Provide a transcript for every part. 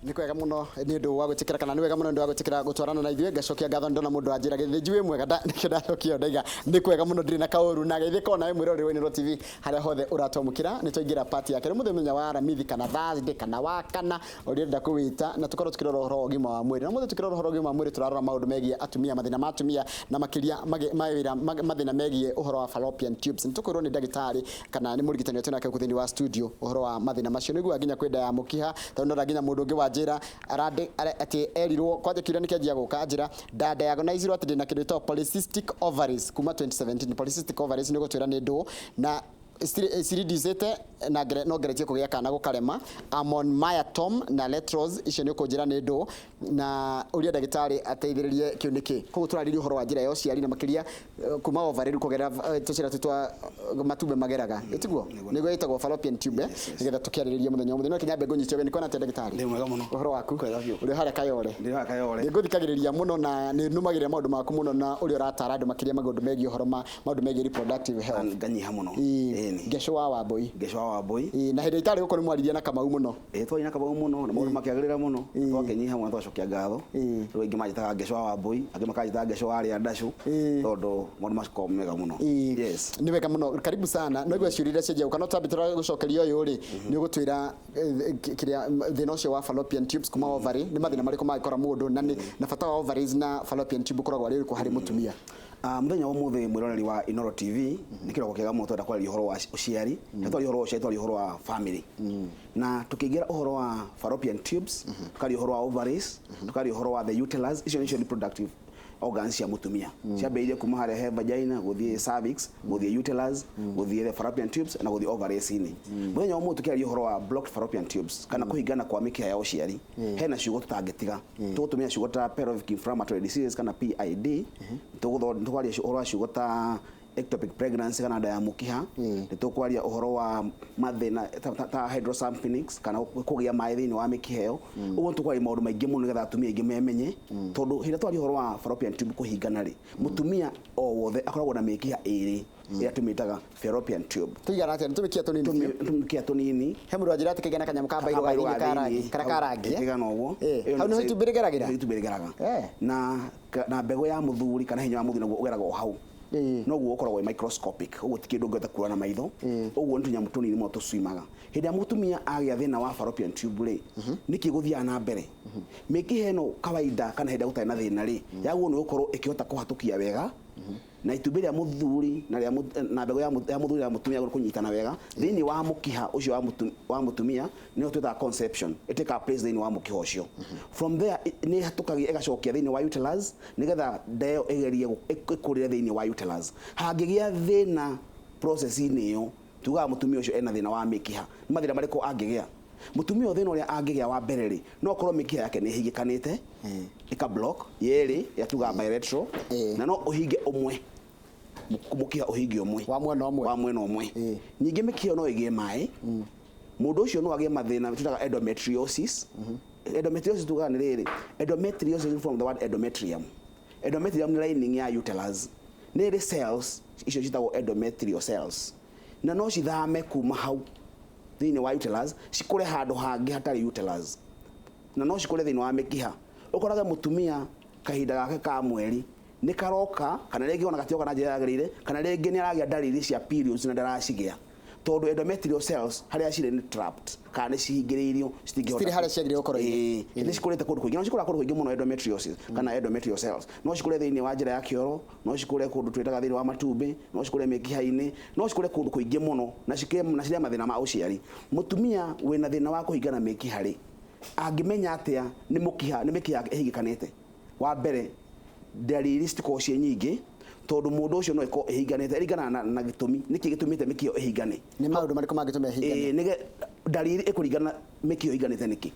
Nĩ kwega mũno nĩ ũndũ wa gwĩtĩkĩra, kana nĩ wega mũno nĩ ũndũ wa gwĩtĩkĩra gũtwarana na ithuĩ. Ngacokia ngatho, ndona mũndũ wanjĩra gĩthĩnji wĩ mwega, nĩkĩo ndacokia ndaiga nĩ kwega mũno, ndirĩ na kaũru na geithĩka onawe mwĩroreri wa Inooro TV harĩa hothe ũratwamũkĩra. Nĩ twaingĩra part ya kerĩ mũthenya wa Aramithi kana Thursday kana wa kana ũrĩa ũrenda kũwĩta, na tũkorwo tũkĩrora ũhoro wa ũgima wa mwĩrĩ. Na mũthĩ tũkĩrora ũhoro wa ũgima wa mwĩrĩ, tũrarora maũndũ megiĩ atumia, mathĩna ma atumia, na makĩria mawĩra mathĩna megiĩ ũhoro wa fallopian tubes. Nĩ tũkwĩrwo nĩ ndagĩtarĩ kana nĩ mũrigitani ũrĩa twĩnake gũkũ thĩinĩ wa studio ũhoro wa mathĩna macio. Nĩguo nginya kwĩ nda ya mũkiha, tondũ ndona nginya mũndũ ũngĩ wanjĩra atĩ erirwo kwanja kĩũria nĩkĩanjia gũka, anjĩra nda diagnosirwo atĩ ndĩna kĩndũ gĩtagwo polycystic ovaries kuma 2017. Polycystic ovaries nĩ ũgũtwĩra nĩ ndũ na ciridicĩte na no ngeretie kũgĩa kana gũkarema. Amon Myatom na Letroz, icio nĩ ũkũnjĩra nĩ ndũ na ũria ndagĩtarĩ ateithĩrĩrie kĩu nĩkĩ. Koguo tũrarĩria ũhoro wa njĩra ya ũciari na makĩria kuma ovary rĩu kũgerera tũcĩra tũu twa matumbĩ mageraga, ĩtiguo nĩguo ĩtagwo fallopian tube, nĩgetha tũkĩarĩrĩrie mũthenya ũmũthĩ. No kinya ngũnyite ũgeni. Kwana atĩa, ndagĩtarĩ? Ndĩ mwega mũno. Ũhoro waku? Kwega biũ. Ũrĩ harĩa Kayore? Ndĩ haha Kayore. Nĩ ngũthikagĩrĩria mũno na nĩ nũmagĩrĩra maũndũ maku mũno na ũrĩa ũratara andũ makĩria maũndũ megiĩ ũhoro ma maũndũ megiĩ reproductive health. Nganyiha mũno. Ĩĩ. Ĩni. Ngecũ wa Wambũi. Ngecũ wa Wambũi. Ĩĩ, na hĩndĩ ĩtarĩ gũkũ nĩ mwaririe na Kamau mũno. Ĩĩ, twarĩ na Kamau mũno na maũndũ makĩagĩrĩra mũno. Twakĩnyiha mũno, twacokia ngatho. Rĩu aingĩ manjĩtaga Ngecũ wa Wambũi, angĩ makanjĩtaga Ngecũ wa arĩa ndacũ tondũ maũndũ makoragwo mega mũno. Yes. Nĩ wega mũno, karibu sana. No igua ciũria iria cianjia gũka, no twambe gũcokeria ũyũ rĩ, nĩ ũgũtwĩra kĩrĩa thĩna ũcio wa fallopian tubes kuma ovary nĩ mathĩna marĩkũ mangĩkora mũndũ, na nĩ na bata wa ovaries na fallopian tube ũkoragwo arĩ ũrĩkũ harĩ mũtumia? Mũthenya wa ũmũthĩ, mwĩroreri wa Inooro TV, nĩ kĩroko kĩega mũno. Twenda kwarĩria ũhoro wa ũciari, na twaria ũhoro wa ũciari, twaria ũhoro wa family, na tũkĩingĩra ũhoro wa fallopian tubes, tũkaria ũhoro wa ovaries, tũkaria ũhoro wa the uterus. Icio nĩcio reproductive organs cia mũtumia. Ciambĩrĩirie kuma harĩa he vagina, gũthiĩ cervix, gũthiĩ uterus, gũthiĩ the fallopian tubes na gũthiĩ ovaries-inĩ. Mũthenya wa ũmũthĩ tũkĩaria ũhoro wa blocked fallopian tubes kana kũhingana kwa mĩkiha ya ũciari, hena ciugo tũtangĩtiga. Tũgũtũmĩra ciugo ta pelvic inflammatory disease kana PID, tũkwaria ũhoro wa ciugo ta ectopic pregnancy kana nda ya mũkiha, nĩ tũkwaria ũhoro wa mathĩna ta hydrosalpinx kana kũgĩa maĩ thĩinĩ wa mĩkiha ĩyo. Ũguo nĩ tũkwaria maũndũ maingĩ mũno nĩgetha atumia aingĩ memenye, tondũ hĩndĩ ĩrĩa twaria ũhoro wa fallopian tube kũhingana rĩ, mũtumia o wothe akoragwo na mĩkiha ĩrĩ ĩrĩa tũmĩtaga fallopian tube. Tũigana atĩa? Nĩ tũmĩkiha tũnini biũ? Tũmĩkiha tũnini. He mũndũ wanjĩra atĩ kaigana kanyamũ ka mbairũ ga thĩinĩ ka rangi kana ka rangi, eh? Kaigana ũguo. Ĩĩ. Hau nĩho itumbĩ rĩgeragĩra? Nĩho itumbĩ rĩgeraga. Na mbegũ ya mũthuri kana hinya wa mũthuri naguo ũgeraga o hau. Noguo ũkoragwo wĩ microscopic, ũguo ti kĩndũ ũngĩhota kuona na maitho. Ũguo nĩ tũnyamũ tũnini mũno tũswimaga. Hĩndĩ ĩrĩa mũtumia agĩa thĩna wa fallopian tube rĩ, nĩkĩ gũthiaga na mbere? Mĩkiha ĩno kawaida kana hĩndĩ ĩrĩa gũtarĩ na thĩna rĩ, yagĩrĩirwo nĩ gũkorwo ĩkĩhota kũhatũkia wega na itumbĩ rĩa mũthuri na rĩa na mbegũ ya mũthuri na mũtumia yagĩrĩirwo kũnyitana wega thĩinĩ wa mũkiha ũcio wa mũtumia, nĩyo twĩtaga conception, ĩtĩkaga place thĩinĩ wa mũkiha ũcio. From there nĩ ĩhatũkagia ĩgacokia thĩinĩ wa uterus nĩgetha nda ĩyo ĩgerie ĩkũrĩre thĩinĩ wa uterus. Hangĩgĩa thĩna process-inĩ ĩyo, tugaga mũtumia ũcio ena thĩna wa mĩkiha. Nĩ mathĩna marĩkũ angĩgĩa mũtumia ũyũ? Thĩna ũrĩa angĩgĩa wa mbere rĩ, no akorwo mĩkiha yake nĩ ĩhingĩkanĩte ĩka block yerĩ, ĩrĩa tugaga bilateral, na no ũhinge ũmwe, mũkiha ũhinge ũmwe. Wa mwena ũmwe. Wa mwena ũmwe. Ningĩ mĩkiha ĩyo no ĩgĩe maĩ. Mũndũ ũcio no agĩe mathĩna twĩtaga endometriosis. Endometriosis tugaga nĩ rĩrĩ, endometriosis from the word endometrium. Endometrium nĩ lining ya uterus, nĩ ĩrĩ cells icio ciĩtagwo endometrial cells, na no cithame kuma hau thĩinĩ wa uterus cikũre handũ hangĩ hatarĩ uterus, na no cikũre thĩinĩ wa mĩkiha. Ũkorage mũtumia kahinda gake ka mweri nĩ karoka, kana rĩngĩ ona gatioka na njĩra yagĩrĩire, kana rĩngĩ nĩ aragĩa ndariri cia periods na ndaracigĩa, tondũ endometrial cells harĩa cirĩ nĩ trapped kana nĩ cihingĩrĩirio, citingĩhota. Citirĩ harĩa ciagĩrĩirwo gũkorwo irĩ. Ĩĩ, nĩ cikũrĩte kũndũ kũingĩ, no cikũraga kũndũ kũingĩ mũno. Endometriosis kana endometrial cells no cikũre thĩinĩ wa njĩra ya kĩoro, no cikũre kũndũ twĩtaga thĩinĩ wa matumbĩ, no cikũre mĩkiha-inĩ, no cikũre kũndũ kũingĩ mũno na cikĩre na cirĩa mathĩna ma ũciari. Mũtumia wĩna thĩna wa kũhingana mĩkiha rĩ, angĩmenya atĩa nĩ mũkiha nĩ mĩkiha yake ĩhingĩkanĩte? Wa mbere, ndariri citikoragwo ciĩ nyingĩ, tondũ mũndũ ũcio no ĩkorwo ĩhinganĩte ĩringanaga na gĩtũmi nĩkĩ gĩtũmĩte mĩkiha ĩyo ĩhingane. Nĩ maũndũ marĩkũ mangĩtũma ĩhingane? Ĩĩ, ndariri ĩkũringana mĩkiha ĩyo ĩhinganĩte nĩkĩ.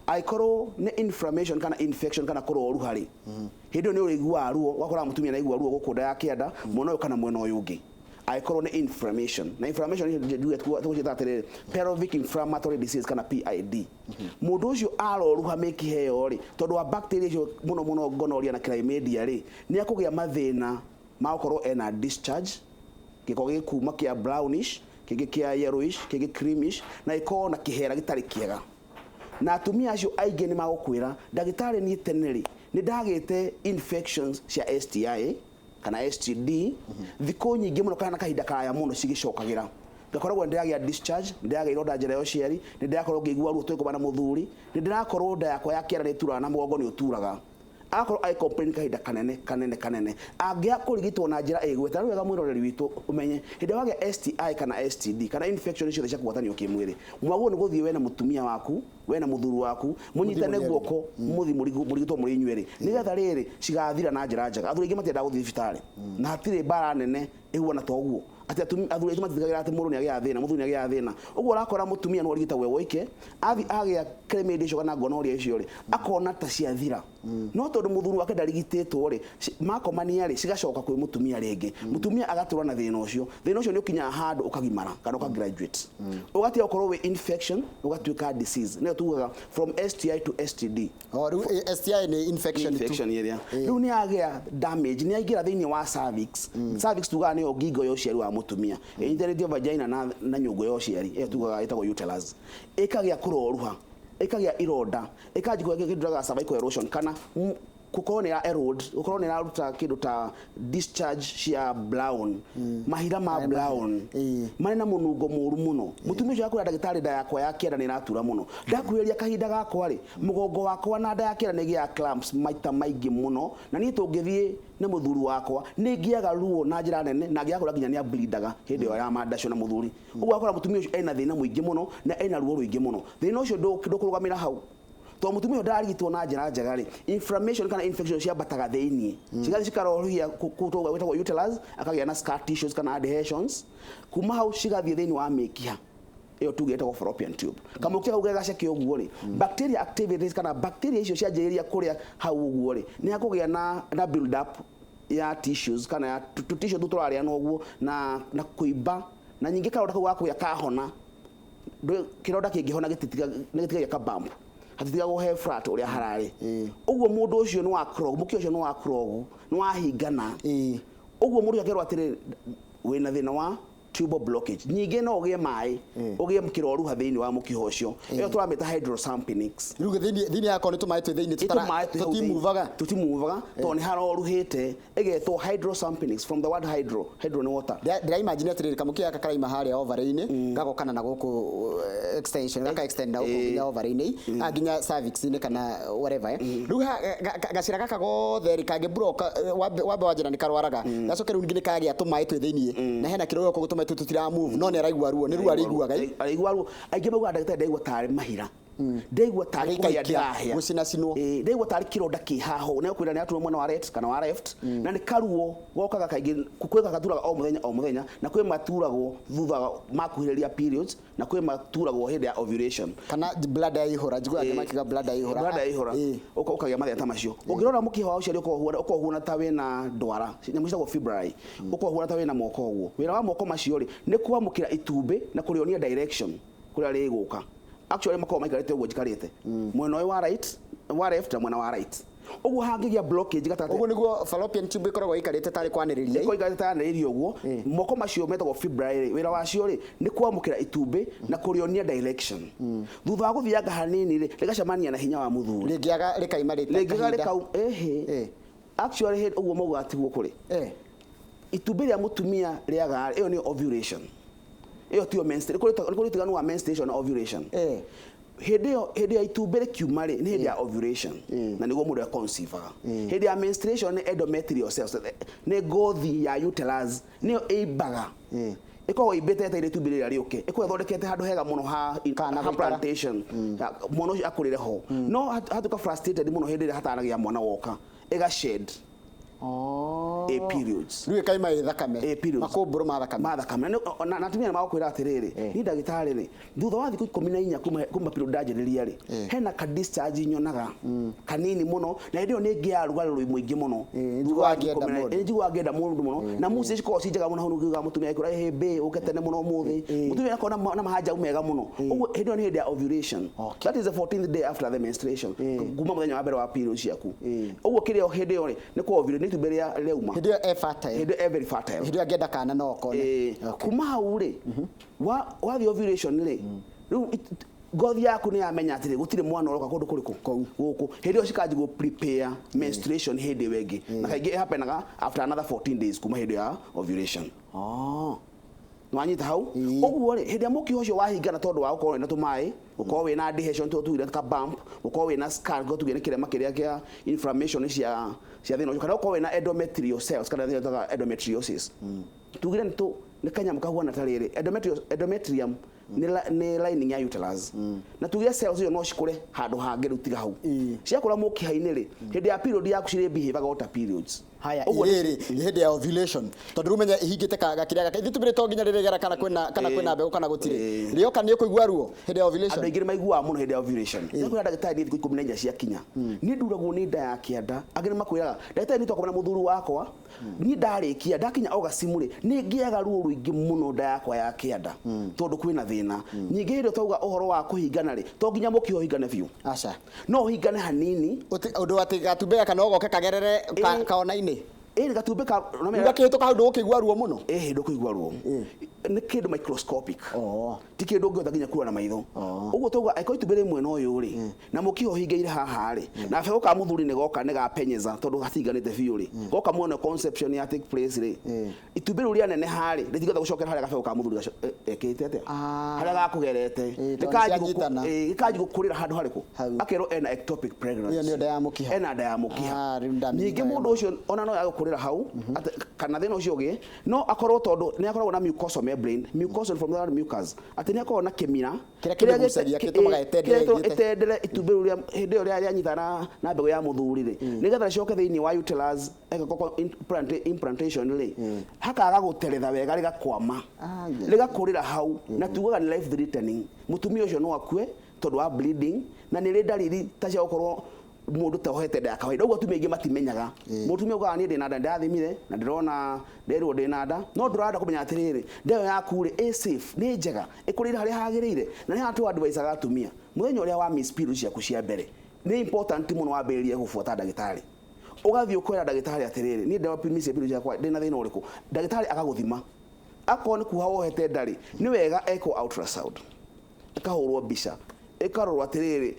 Angĩkorwo nĩ inflammation kana infection kana kũroruha rĩ, hĩndĩ ĩyo nĩ ũrĩiguaga ruo, ũgakoraga mũtumia nĩ araigua ruo gũkũ nda ya kĩanda, mwena ũyũ kana mwena ũyũ ũngĩ, angĩkorwo nĩ inflammation. Na inflammation njuge tũgũciĩta atĩrĩrĩ, pelvic inflammatory disease kana PID. Mũndũ ũcio aroruha mĩkiha ĩyo rĩ, tondũ wa bacteria icio mũno mũno gonorrhea na chlamydia rĩ, nĩ akũgĩa mathĩna ma gũkorwo ena discharge, gĩko gĩkuma kĩa brownish, kĩngĩ kĩa yellowish, kĩngĩ creamish, na gĩkorwo na kĩhera gĩtarĩ kĩega. Na atumia acio aingĩ nĩ magũkwĩra, ndagĩtarĩ, niĩ tene rĩ, nĩ ndagĩte infections cia STI kana STD thikũ nyingĩ mũno kana kahinda karaya mũno cigĩcokagĩra, ngakoragwo nĩ ndĩragĩa discharge, nĩ ndĩragĩa ironda njĩra ya ũciari, nĩ ndĩrakorwo ngĩigua ruo tũgĩkoma na mũthuri, nĩ ndĩrakorwo nda yakwa ya kĩara nĩ ĩturaga na mũgongo nĩ ũturaga. Agakorwo agĩ complain kahinda kanene kanene kanene angĩaga kũrigitwo na njĩra ĩgwete. Na wega, mwĩroreri witũ, ũmenye hĩndĩ ĩrĩa wagĩa STI kana STD kana infection ciothe cia kũgwatanio kĩmwĩrĩ, mwagĩrĩirwo nĩ gũthiĩ we na mũtumia waku, we na mũthuri waku, mũnyitane mũrĩ erĩ. Guoko, mũthiĩ mũrigitwo mũrĩ inyuerĩ, nĩgetha rĩrĩ cigathira na njĩra njega. Athuri aingĩ matiendaga gũthiĩ thibitarĩ, na hatirĩ mbara nene ĩhuana ta ũguo atĩ athuri aitũ matitigagĩra atĩ mũndũ nĩagĩaga thĩna, mũthuri nĩagĩaga thĩna. Ũguo ũrakora mũtumia nĩwe ũrigitagwo e woike, athi agĩa chlamydia icio kana gonorrhea icio rĩ, akona ta ciathira, no tondũ mũthuri wake ndarigitĩtwo rĩ, makomania rĩ, cigacoka kwĩ mũtumia rĩngĩ. Mũtumia agatũra na thĩna ũcio. Thĩna ũcio nĩ ũkinyaga handũ ũkagimara kana ũka graduate, ũgatiga gũkorwo wĩ infection, ũgatuĩka disease, nĩyo tugaga from STI to STD. O rĩu STI nĩ infection tu. Infection ĩrĩa rĩu nĩ yagĩa damage, nĩ yaingĩra thĩinĩ wa cervix. Cervix tugaga nĩyo ngingo ya ũciari wa mũtumia, ĩnyitanĩtio vagina na nyũngũ ya ũciari ĩyo tugaga ĩtagwo uterus. Ĩkagĩa kũroruha, ĩkagĩa ironda, ĩkanjia kũgĩa kĩndũ tũraga cervical erosion, kana gũkorwo nĩ ĩra erode, gũkorwo nĩ ĩraruta kĩndũ ta discharge cia brown, mahira ma brown marĩ na mũnungo mũru mũno. Mũtumia ũcio akwĩra ndagĩtarĩ, nda yakwa ya kĩanda nĩ ĩratura mũno, ndakuhĩrĩria kahinda gakwa rĩ, mũgongo wakwa na nda ya kĩanda nĩ ĩgĩaga cramps maita maingĩ mũno, na niĩ tũngĩthiĩ na mũthuri wakwa nĩ ngĩaga ruo na njĩra nene, na ngĩaga kũrĩa nginya nĩ ablindaga hĩndĩ ĩyo ya mandacio na mũthuri. Ũguo akora mũtumia ũcio ena thĩna mũingĩ mũno na ena ruo rũingĩ mũno. Thĩna ũcio ndũkũrũgamĩra hau, tondũ mũtumia ũyũ ndararigitwo na njĩra njega rĩ, inflammation kana infection ciambataga thĩiniĩ, cigathiĩ cikarohia kũu gwĩtagwo uterus, akagĩa na scar tissues kana adhesions. Kuma hau cigathiĩ thĩinĩ wa mĩkiha ĩyo tuge ĩtagwo fallopian tube. Kamũkiha kau gegaceke ũguo rĩ, bacteria activities kana bacteria icio cianjĩrĩria kũrĩa hau ũguo rĩ, nĩ hakũgĩa na build up ya tissues kana ya tissue tũu tũrarĩa ũguo na kũimba. Na nyingĩ karonda kau gakũgĩa kahona, kĩronda kĩngĩhona nĩ gĩtigagia ka bump, hatitigagwo he flat ũrĩa hararĩ. Ũguo mũndũ ũcio nĩ wa clog, mũkiha ũcio nĩ wa clog, nĩ wahingana. Ũguo mũndũ akerwo atĩrĩ, wĩna thĩna wa tubal blockage. Ningĩ no ũgĩe maĩ, ũgĩe kĩroruha thĩinĩ wa mũkiha ũcio, ĩyo tũramĩta hydrosalpinx. Rĩu thĩinĩ yakwa nĩ tũmaĩ twĩ thĩinĩ. Tũmaĩ twĩ hau thĩinĩ. Tũtimuvaga. Tũtimuvaga tondũ nĩ haroruhĩte. Ĩgetwo hydrosalpinx from the word hydro. Hydro nĩ water. Ndĩra imagine atĩrĩrĩ, kamũkiha gaka karaima harĩa ovary-inĩ, gagokana na gũkũ extension, gaka extend na gũkũ nginya ovary-inĩ, nginya cervix-inĩ kana whatever. Rĩu gacĩra gaka gothe rĩ, kangĩ block, wambe wanjĩra nĩ karwaraga, gacoke rĩu ningĩ nĩ kagĩa tũmaĩ twĩ thĩinĩ na hena kĩrĩa gũkũ tũmaĩ tũtũ tũtira move, no nĩ araigua ruo, nĩ ruo araiguaga. Araigua ruo. Aingĩ maugaga, ndagĩtarĩ, ndaigua tarĩ mahira, ndaigua tarĩ kũhĩa. Agĩikaikia, ndĩrahĩa. Gũcinacinwo. Ĩĩ, ndaigua tarĩ kĩronda kĩ haho, nĩ kwĩra nĩ atura mwena wa right kana wa left, na nĩ karuo gokaga kaingĩ. Kwĩ gaturaga o mũthenya o mũthenya, na kwĩ maturagwo thutha wa makuhĩrĩria periods, na kwĩ maturagwo hĩndĩ ya ovulation. Kana bladder yaihũra, njiguaga makiuga bladder yaihũra. Bladder yaihũra, ũkagĩa mathĩna ta macio. Ũngĩrora mũkiha wa ũciari ũkoragwo ũhuana ta wĩna ndwara, nyamũ ciĩtagwo fimbriae, ũkoragwo ũhuana ta wĩna moko ũguo. Wĩra wa moko macio rĩ, nĩ kwamũkĩra itumbĩ na kũrĩonia direction kũrĩa rĩgũka. Actually makoragwo maikarĩte ũguo njikarĩte, mwena ũyũ wa right, wa left na mwena wa right. Ũguo hangĩgĩa blockage gatagatĩ. Ũguo nĩguo fallopian tube ĩkoragwo ĩikarĩte tarĩ kwanĩrĩria. Ĩkorwo ikarĩte yanĩrĩirie ũguo. Moko macio metagwo fimbriae rĩ, wĩra wacio rĩ, nĩ kwamũkĩra itumbĩ na kũrĩonia direction. Thutha wa gũthianga hanini rĩ, rĩgacemania na hinya wa mũthuri. Rĩngĩaga rĩkaima rĩta rĩngĩga kahinda. Rĩkau ĩhĩ. Actually hĩndĩ ũguo maugaga tiguo kũrĩ. Itumbĩ rĩa mũtumia rĩaga, ĩyo nĩyo ovulation, ĩyo tiyo menstruation. Nĩ kũrĩ ũtiganu wa menstruation na ovulation. Hĩndĩ ĩyo, hĩndĩ ya itumbĩ rĩkiuma rĩ, nĩ hĩndĩ ya ovulation, na nĩguo mũndũ aconceivaga. Hĩndĩ ya menstruation nĩ endometrial cells, nĩ ngothi ya uterus nĩyo ĩimbaga, ĩkoragwo ĩimbĩte yetereire itumbĩ rĩrĩa rĩũke, ĩkoragwo ĩthondekete handũ hega mũno ha Kana ha gũikara. plantation. Ya, mwana ũcio akũrĩre ho, no hatuĩka frustrated mũno hĩndĩ ĩrĩa hatanagĩa mwana woka, ĩga shed Oh. a periods. Rĩu ĩkaima ĩ thakame. Ĩ periods. Makũmbũrũ ma thakame. Ma thakame. Na atumia nĩ magũkwĩra atĩrĩrĩ, niĩ ndagĩtarĩ rĩ, thutha wa thikũ 14 kuma period ndanjĩrĩria rĩ, hena ka discharge nyonaga kanini mũno, na hĩndĩ ĩyo nĩ ngĩaga rugarĩ mũingĩ mũno. Njiguaga Thutha wa thikũ ngĩenda 14. mũndũ. Njiguaga ngĩenda mũndũ mũno, na muci cikoragwo ci njega mũno. Hau nĩugaga mũtumia akwĩra, "Hĩ mbĩ ũke tene mũno ũmũthĩ." Mũtumia akorwo na mahanjau mega mũno. Ũguo hĩndĩ ĩyo nĩ hĩndĩ ya ovulation. That is the 14th day after the menstruation, kuma mũthenya wa mbere wa period ciaku. Ũguo kĩrĩa hĩndĩ ĩyo rĩ, nĩ kwa ovulate, nĩ itumbĩ rĩa rĩauma. Hĩndĩ ĩyo e fertile. Hĩndĩ ĩyo e very fertile. Hĩndĩ ĩyo angĩenda kana no okone. Kuma hau rĩ, wathiĩ ovulation rĩ, rĩu Ngothi yaku nĩ yamenya atĩrĩ, gũtirĩ mwana ũroka kũndũ kũrĩkũ Kũu. Gũkũ. Hĩndĩ ĩyo cikanji gũ prepare menstruation hĩndĩ ĩyo ĩngĩ, na kaingĩ ĩhappenaga after another 14 days kuma hĩndĩ ya ovulation. Nwanyita hau? Ũguo rĩ, hĩndĩ ĩrĩa mũkiha ũcio wahingana tondũ wa gũkorwo wĩna tũmaĩ, gũkorwo wĩna adhesion tũ tugire ka bump, gũkorwo wĩna scar, gũkorwo tugire nĩ kĩrema kĩrĩa kĩa inflammation cia thĩna ũcio, kana gũkorwo wĩna endometrial cells, kana thĩna twĩtaga endometriosis, tugire nĩ tũ nĩ kanyamũ kahuana ta rĩrĩ endometrium nĩ lining ya uterus, na tugire cells iyo no cikũre handũ hangĩ rĩu tiga hau. Ciakũra mũkiha-inĩ rĩ, hĩndĩ ya period yaku cirĩ behavior ta periods. Haya. Ũguo Irĩrĩ hĩndĩ ya ovulation, tondũ rĩu menya ihingĩte gakĩrĩa gaka ithuĩ tumĩrĩ to nginya rĩrĩgera kana kwĩna mbegũ kana gũtirĩ. Rĩoka nĩ ũkũigua ruo hĩndĩ ya ovulation? Andũ aingĩ nĩ maiguaga mũno hĩndĩ ya ovulation. Nĩ kwĩra ndagĩtarĩ, niĩ thikũ 14 ciakinya niĩ nduragwo nĩ nda ya kĩanda. Angĩ nĩ makwĩraga, ndagĩtarĩ, niĩ twakoma na mũthuri wakwa, niĩ ndarĩkia ndakinya orgasm rĩ, nĩ ngĩaga ruo rũingĩ mũno nda yakwa ya kĩanda, tondũ kwĩna thĩna. Ningĩ hĩndĩ ĩyo twauga ũhoro wa kũhingana rĩ, to nginya mũkiha ũhingane biũ. Aca. No ũhingane hanini. Ũndũ atĩ gatumbĩ gaka no goke kagerere kaona-inĩ. Ĩĩ, gatumbĩ ka Rĩu gakĩhĩtũka hau ndũgũkĩigua ruo mũno. Ĩhĩ, ndũkũigua ruo. Nĩ kĩndũ microscopic. Ti kĩndũ ũngĩhota nginya kuona na maitho. Ũguo twauga angĩkorwo itumbĩ rĩ mwena ũyũ rĩ, na mũkiha ũhingĩire haha rĩ, na gabegũ ka mũthuri nĩ goka nĩ gapenyeza tondũ gatinganĩte biũ rĩ, goka mwena conception ya take place rĩ, itumbĩ rĩu rĩaneneha rĩ, rĩtingĩhota gũcokera harĩa gabegũ ka mũthuri ekĩte atĩa, harĩa gakũgerete. Tondũ nĩcianyitana. Gĩkanji gũkũrĩra handũ harĩkũ? Hau. Akerwo ena ectopic pregnancy. Ĩyo nĩyo nda ya mũkiha. Ena nda ya mũkiha. Ah, rĩu ndamĩnyita Ningĩ wega. Mũndũ ũcio ona no yagũkũrĩra hau kana thĩna ũcio ũgĩe no akorwo tondũ nĩ akoragwo na mucosal membrane, mucosal from the word mucus, atĩ nĩ akoragwo na kĩmira Kĩrĩa kĩmĩgucagia, gĩtũmaga ĩtendere kĩrĩa ĩthiĩte. Ĩtendere itumbĩ rĩu hĩndĩ ĩyo rĩanyitana na mbegũ ya mũthuri rĩ, nĩgetha rĩcoke thĩinĩ wa uterus ĩgakorwo implantation rĩ, hakaga gũteretha wega, rĩgakwama, rĩgakũrĩra hau, na tugaga nĩ life threatening. Mũtumia ũcio no akue tondũ wa bleeding, na nĩ rĩ ndariri ta cia gũkorwo mũndũ ta ohete nda ya kawaida. Ũguo atumia aingĩ matimenyaga. Mũtumia ugaga, niĩ ndĩna nda, ndathimire na ndĩrona nderwo ndĩna nda, no ndũrenda kũmenya atĩrĩrĩ, nda ĩyo yaku rĩ, ĩ safe, nĩ njega, ĩkũrĩire harĩa hagĩrĩire. Na nĩ haha tũ advice atumia, mũthenya ũrĩa wa miss period ciaku cia mbere, nĩ important mũno wambĩrĩrie gũbuata ndagĩtarĩ. Ũgathiĩ ũkwĩra ndagĩtarĩ atĩrĩrĩ, niĩ ndĩra miss period ciakwa, ndĩna thĩna ũrĩkũ? Ndagĩtarĩ agagũthima. Akorwo nĩ kuoha wohete nda rĩ, nĩ wega ekwo ultrasound, ĩkahũrwo mbica, ĩkarorwo atĩrĩrĩ,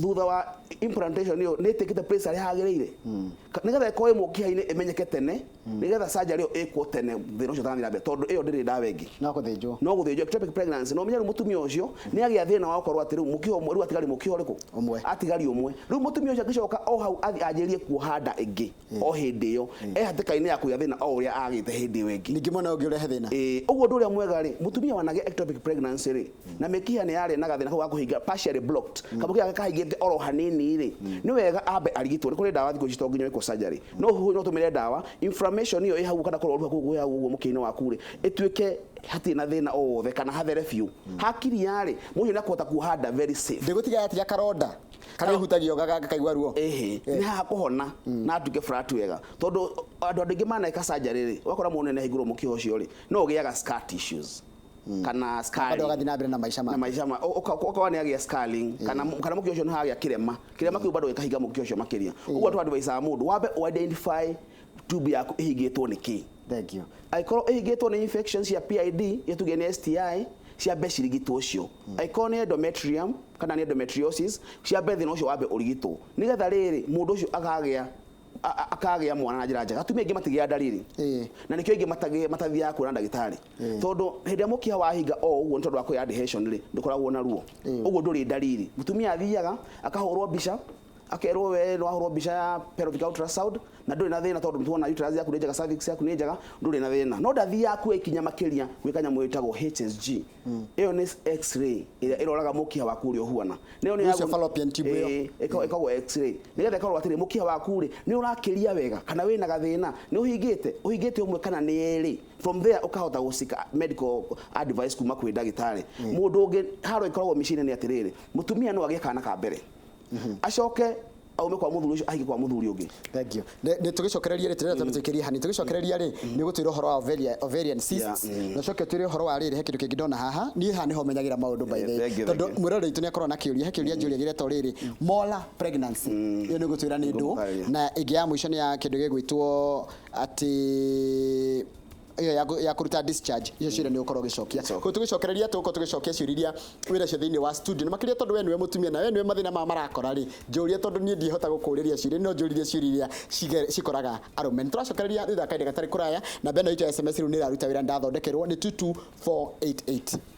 thutha wa implantation ĩyo nĩ ĩtĩkĩte place harĩa hagĩrĩire, nĩgetha ĩkorwo ĩ mũkiha-inĩ ĩmenyeke tene, nĩgetha surgery ĩyo ĩkwo tene, thĩna ũcio ũtanathiĩ na mbere, tondũ ĩyo ndĩrĩ ndawa ĩngĩ. No gũthĩnjwo. No gũthĩnjwo ectopic pregnancy. No ũmenye rĩu mũtumia ũcio nĩ agĩa thĩna wa gũkorwo atĩ rĩu mũkiha ũmwe, rĩu atigari mũkiha ũrĩkũ? Ũmwe. Atigari ũmwe. Rĩu mũtumia ũcio angĩcoka o hau athiĩ anjĩrĩrie kuoha nda ĩngĩ o hĩndĩ ĩyo, e hatĩka-inĩ ya kũgĩa thĩna o ũrĩa agĩte hĩndĩ ĩyo ĩngĩ. Ningĩ mwena ũngĩ ũrehe thĩna. Ĩĩ, ũguo ũndũ ũrĩa mwega rĩ, mũtumia wanagĩa ectopic pregnancy rĩ, na mĩkiha nĩ yarĩ na gathĩna kau ga kũhinga, partially blocked, kamũkiha gake kahingĩte oro hanini rĩ, nĩ wega ambe arigitwo. Nĩ kũrĩ ndawa thikũ ici, to nginya wĩkwo surgery, no no tũmĩre ndawa, inflammation ĩyo ĩ hau kana kũrwaru kũu kwĩ hau ũguo mũkiha-inĩ waku rĩ, ĩtuĩke hatirĩ na thĩna o wothe kana hathere biũ. Hakiria rĩ, mũndũ ũcio nĩakũhota kuoha nda very safe. Ndĩgũtiga yatiga karonda karĩa ũhutagio gakaigua ruo. Ĩhĩ, nĩ haha kũhona na atuĩke flat wega, tondũ andũ aingĩ maneka surgery rĩ, ũgakora mũndũ nĩ ahingũrwo mũkiha ũcio rĩ, no ũgĩaga scar tissues kana scarring. Andũ agathiĩ na mbere na maica Na make. maica ma ũkona nĩ agĩa scarring, kana mũkiha ũcio nĩ hagĩa kĩrema, kĩrema kĩu bado gĩkahinga mũkiha ũcio makĩria. Ũguo tũ advise mũndũ wambe ũ identify tube yaku ĩhingĩtwo nĩ kĩ. Thank you. Angĩkorwo ĩhingĩtwo nĩ infection cia PID, iyo tuge nĩ STI, ciambe cirigitwo cio. Angĩkorwo nĩ endometrium kana nĩ endometriosis, ciambe thĩna ũcio wambe ũrigitwo, nĩgetha rĩrĩ mũndũ ũcio akagĩa mwana na njĩra njega. Atumia aingĩ matigĩaga ndariri, na nĩkĩo aingĩ matathiaga kuona ndagĩtarĩ, tondũ hĩndĩ ĩrĩa mũkiha wahinga o ũguo nĩ tondũ wa kũgĩa adhesion rĩ, ndũkoragwo na ruo, ũguo ndũrĩ ndariri. Mũtumia athiaga akahũrwo mbica, akerwo we nĩ wahũrwo mbica ya pelvic ultrasound na ndũrĩ na thĩna, tondũ tuona uterus yaku nĩ njega, cervix yaku nĩ njega, ndũrĩ na thĩna. No ndathiaga kuoya ikinya makĩria gwĩka nyamũ ĩtagwo HSG. Ĩyo nĩ x-ray ĩrĩa ĩroraga mũkiha waku ũrĩa ũhuana. Nĩyo nĩ Ũcio fallopian tube ĩyo. Ĩĩ, ĩkoragwo x-ray nĩgetha ĩkorwo atĩrĩ, mũkiha waku rĩ, nĩ ũrakĩria wega kana wĩna gathĩna, nĩ ũhingĩte ũmwe kana nĩ erĩ. From there ũkahota gũcika medical advice kuma kwĩ ndagĩtarĩ. Mũndũ ũngĩ haro ĩkoragwo mĩciĩ-inĩ nĩ atĩrĩrĩ, mũtumia no agĩe kana ka mbere, acoke aume kwa mũthuri ũcio ahike kwa mũthuri ũngĩ. Thank you. Nĩ tũgĩcokereria rĩ, tũrenda tũtĩkĩrie hani tũgĩcokereria rĩ, nĩ gũtwĩra ũhoro wa ovarian cysts, na ũcoke ũtwĩre ũhoro wa rĩrĩ, he kĩndũ kĩngĩ ndona haha. Niĩ haha nĩho menyagĩra maũndũ, by the way. Thank you, thank Tondũ you. mwĩroreri witũ nĩ akorwo na kĩũria, he kĩũria njũria gĩretwo rĩrĩ, molar pregnancy, ĩyo nĩ gũtwĩra nĩ ndũ. Ngũmũtarĩria. Na ĩngĩ ya mũico nĩ ya kĩndũ gĩgwĩtwo atĩ Ĩyo ya kũruta discharge, icio ciũria nĩ ũgũkorwo ũgĩcokia. Cokia. Koguo tũgĩcokereria, tũgũkorwo tũgĩcokia ciũria iria wĩna cio thĩinĩ wa studio, na makĩria tondũ we nĩwe mũtumia na we nĩwe mathĩna maya marakora rĩ, njũria, tondũ niĩ ndihota gũkũrĩria ciũria, no njũririe ciũria iria cikoraga arũme. Nĩ tũracokereria thutha wa kahinda gatarĩ kũraya. Namba ĩno itũ ya SMS rĩu nĩ ĩraruta wĩra, ndathondekerwo nĩ 22488.